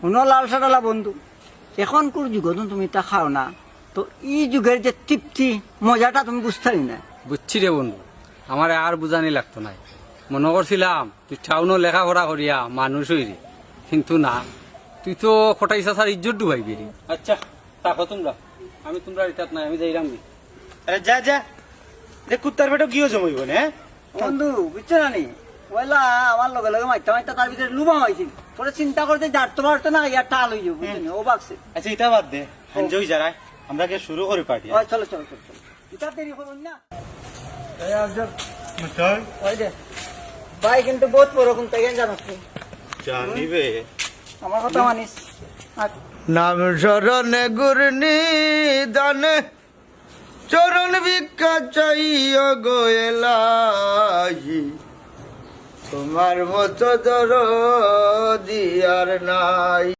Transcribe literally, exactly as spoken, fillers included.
হুনো লাল শার্টআলা বন্ধু, এখনকুর যুগো তো তুমি তা খাও না, তো ই যুগর যে তৃপ্তি, মজাটা তুমি বুঝতায় না। বুঝছি রে বন্ধু, আমারে আর বুঝানি লাগতো নায়। মনো করছিলাম তুই টাউনো লেখাপড়া করিয়া মানুষ অইরে, কিন্তু না, তুই তো কটাই চাচার ইজ্জত ডুবাইবি রে। আচ্ছা, থাকো তুমরা, আমি তুমরার ইতাত নাই, আমি যাইরাম গি। আরে যা, যা, যে কুত্তার পেটো ঘিও জমাইবো না, হ্যাঁ? বন্ধু, বুঝছো না নি? ওইলা আমার লগে লগে মাইতা মাইতা তার ভিতরে লুবা হইছিল। পরে চিন্তা করতে জারতো পারতো না, ইয়া টাল অইযিবো, বুঝছো নি? ও ভাগছে। আচ্ছা, ইতা বাদ দে, হাঞ্জা অই যারায়, আমরা গিয়া শুরু করি পার্টি। ওই চলো, চলো, চলো, চলো। ইতা দেরি করুন না। এই আফজল। বুঝছস? ওই দে। ভাই কিন্তু বহুত বড় কোন তাই জানো তুই। জানি বে। আমার কথা মানিস। আর নাম স্মরণে গুরনি দানে, চরণ ভিক্ষা চাইও গো এলাহি, তোমার মতো দরদি আর নাই।